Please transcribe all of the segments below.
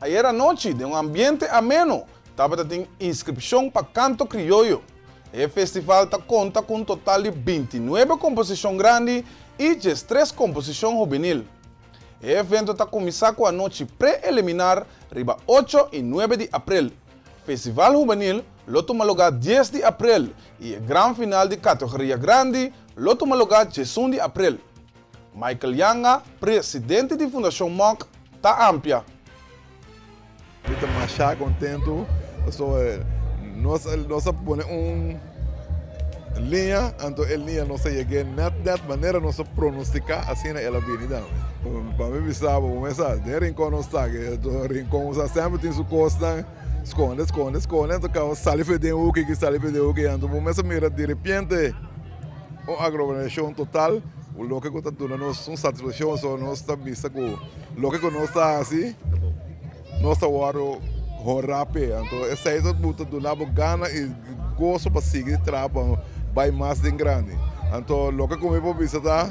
Ayera nochi den un ambiente ameno tabata tin inskripshon pa Kanto Krioyo. E festival ta konta ku un total di bintinuebe komposishon grandi i diestres komposishon hubenil. E evento ta kuminsá ku anochi pre-eliminar riba ocho i nuebe di aprel. Festival Hubenil lo tuma lugá dies di aprel i e gran final di kategoria grandi lo tuma lugá diesun di aprel. Michael Yanga, presidente di Fundashon Mok, ta ampia. Mi ta masha kontentu pasobra nos nos a pone un liña, anto e liña nos a yeg'é nèt nèt manera nos a pronostiká, asina el a bini tambe. Pa mi bisa bo, bo mes sa, den Rincon nos ta, Rincon sa semper tin su kosnan skonde, skonde, skonde, anto kaba sali for den hoek aki, sali for den hoek aki, anto bo mes a mira diripiente un aglomerashon total, loke ku ta duna nos un satisfakshon, so nos ta bisa ku loke ku nos ta hasi nos ta wòrdu honrá p'e. Anto esei ta buta duna bo gana i goso pa sigui traha pa bai mas den grandi. Anto loke ku mi por bisa ta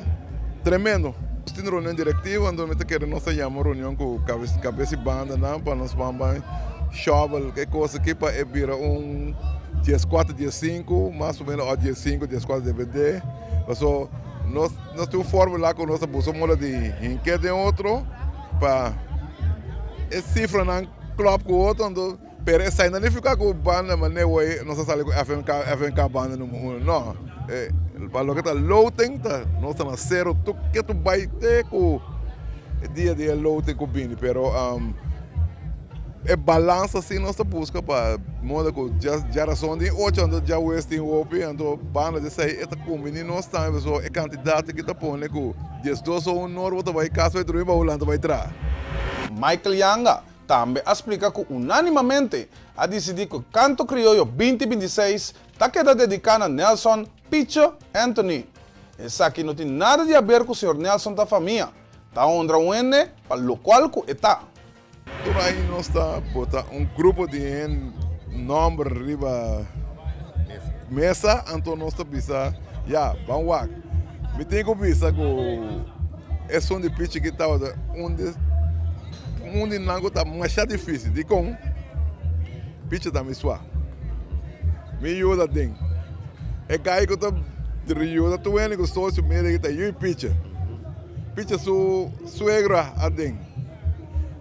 tremendo. Nos tin reunion direktivo, anto mi ta kere nos ta yama un reunion ku kabes i bandanan pa nos ban bai shòbel e kos aki pa e bira un dieskuater diesinku mas o menos òf diesinku dieskuater depende. Paso nos nos tin un fórmula ku nos ta buska un moda di hink'é den otro pa e sifranan klòp ku otro, anto pero esei no nifiká ku banda manera wei nos a sali ku FMK, FMK banda numero uno, no. Pa loke ta loting ta nos ta na sero tur ketu bai te ku e dia di e loting ku bini, pero E balansa si nos ta buska pa moda ku djarason tin ocho anto djawes tin hopi anto banda di esei e ta kumbini nos tambe pasobra e kantidat aki ta pone ku diesdos o un or bo ta bai kas bai drumi pa Hulanda bai traha. Michael Yanga tambe a splika ku unánimamente a disidí ku Kanto Krioyo binti 26 ta keda dediká na Nelson Picho Anthony. Esaki no tin nada di haber ku señor Nelson ta famia, ta honra un hende pa lokual ku e ta. Tur aña nos ta bota un grupo di hende nomber riba mesa, anto nos ta bisa, ya, ban wak. Mi tin ku bisa ku esun di pichi ki tabata un di un di nan ku ta masha difisil. Dikon? Pichi ta mi swa. Mi yuda den. E gai ku ta yuda tur hende ku sosio media ki ta yui pichi. Pichi su suegra aden.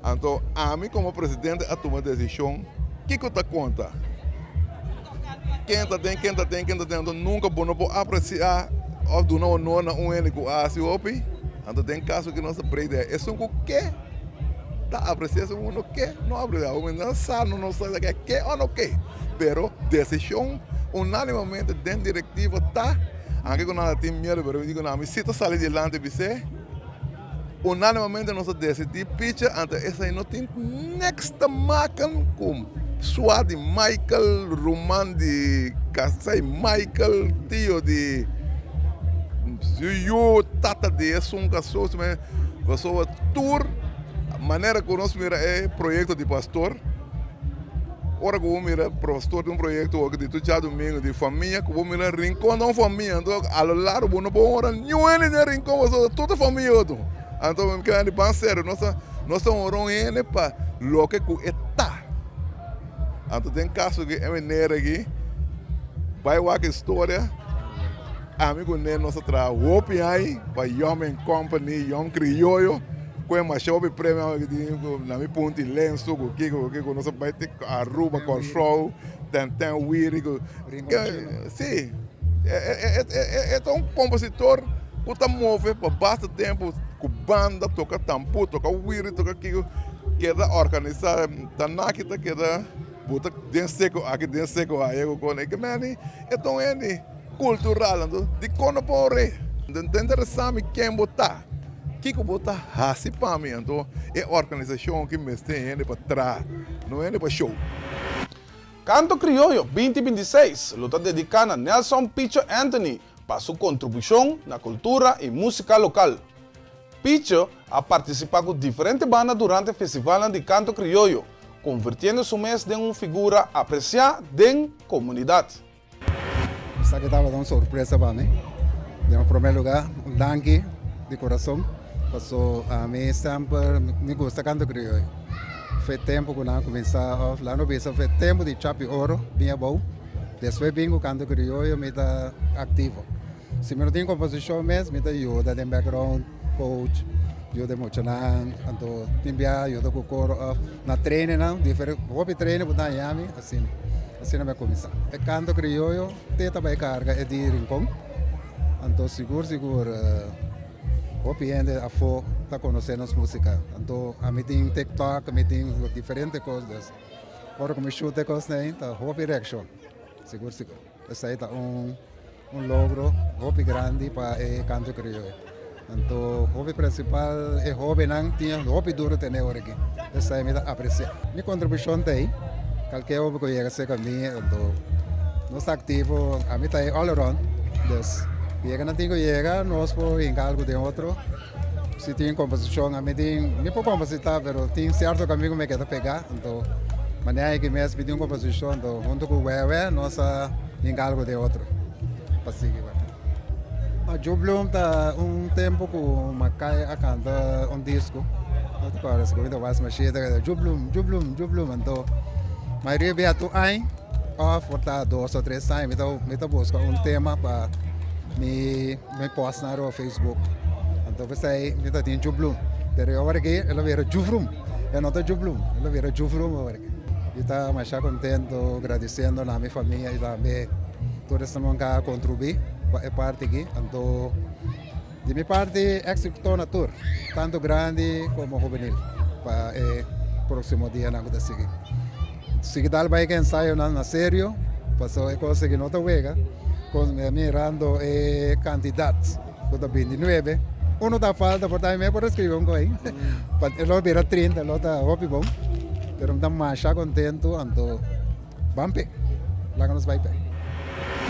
Anto ami komo presidente a tuma desishon kiko ta konta. Ken ta den, ken ta den, ken ta den. Anto nunka bo no por apresiá òf duna honor na un hende ku a hasi hopi. Anto den kaso ku nos ta break den esun ku ke ta apresiá, esun ku no ke no apresiá. Bo mester sa no no sa ke ke òf no ke. Pero desishon unánimamente den direktiva ta, anke ku nan a tin miedu pero mi di ku nan mi si ta sali dilanti bis'é. Unánimamente nos a decidí picha ante esei no tin niks te maken ku sua di Michael, ruman di Kasei Michael, tio di su yu, tata di esun kaso. Pasobra tur manera ku nos mira e proyekto di pastor. Ora ku bo mira pastor di un proyekto oki di tur djadumingu di famia ku bo mira Rincon ta un famia anto a lo largo bo no por ora niun hende den Rincon pasobra tur ta famia otro anto mi keda di ban serio nos ta nos ta honra un hende pa loke ku e ta anto den kaso di e meneer aki bai wak e historia ami ku ne nos a traha hopi ai pa Yom and Company Yom Krioyo. Ku e masha hopi premio awe ki tin ku na mi punti lensu ku kiko ku kiko nos a bai te Aruba Kòrsou ten ten wiri ku si e ta un kompositor ku ta move pa basta tempu ku banda toka tambú toka wiri toka kiko keda organisá ta naki ta keda bo ta den seko aki den seko aya ku kon e ke meni e ta un hende kultural anto dikon no por ore ta interesá mi ken bo ta. Kiko bo ta hasi pa mi? Anto e organisashon aki mester hende pa traha, no hende pa show. Kanto Krioyo 2026 lo ta dediká na Nelson Picho Anthony pa su kontribushon na kultura i músika lokal. Picho a partisipá ku diferente banda durante festivalnan di kanto krioyo, konvirtiendo su mes den un figura apresiá den komunidat. Esaki tabata un sorpresa pa mi. Den prome lugar, un danki di corazon, paso ami semper mi gusta canto crioyo. Fe tempu ku nan a kuminsá òf laga nos bisa fe tempu di Chapi Oro bin abou. Despues bin ku Kanto Krioyo mi ta aktivo. Si mi no tin komposishon mes mi ta yuda den background, coach, yuda e muchanan, anto tin bia yuda ku koro òf na trainingnan, diferente hopi training ku ta haña mi asina. Asina mi a kuminsá. E Kanto Krioyo te ta bai karga e di Rincon, anto sigur sigur. Hopi hende afó ta konosé nos músika. Anto ami tin TikTok, ami tin diferente kos, dus ora ku mi shoot e kosnan ei ta hopi reakshon, sigur sigur. Esei ta un un logro hopi grandi pa e kanto krioyo. Anto hopi prinsipal e hóbennan tin hopi duru tene ora aki. Esei mi ta apresiá. Mi kontribushon ta ei, kalke hopi ku yega serka mi anto nos ta aktivo, ami ta ei all around, dus. Yega nan tin ku yega, nos por hinka algu den otro. Si tin komposishon, ami tin, mi por kompositá, pero tin sierto kami ku mi keda pegá. Anto, manera aki mes mi tin un komposishon, anto huntu ku Wewe nos a hinka algu den otro pa sigui bai. Joe Bloom ta un tempu ku Makai a kanta un disko, no ta kòrda si ku mi ta was mashita, Joe Bloom, Joe Bloom, Joe Bloom, anto mayoria bia tur aña. Of por ta dos o tres aña mi ta mi ta buska un tema pa mi mi post na riba Facebook. Anto p'esei mi ta tin Jublum. Pero e ora aki el a bira Jufrum. E no ta Jublum, el a bira Jufrum awor aki. Mi ta masha kontento gradisiendo na mi famia i tambe tur esnan ku a kontribuí pa e parti aki. Anto di mi parti éksito na tur, tantu grandi komo hubenil pa e próksimo dianan ku ta sigui. Sigui dal bai ku ensayonan na serio, pasobra e kos aki no ta wega, kon mirando e kantidat ku ta 29, uno ta falta por ta mi por a skribi un kos pa e lo bira 30 lo ta hopi bon, pero mi ta masha kontentu anto ban p'e, laga nos bai p'e.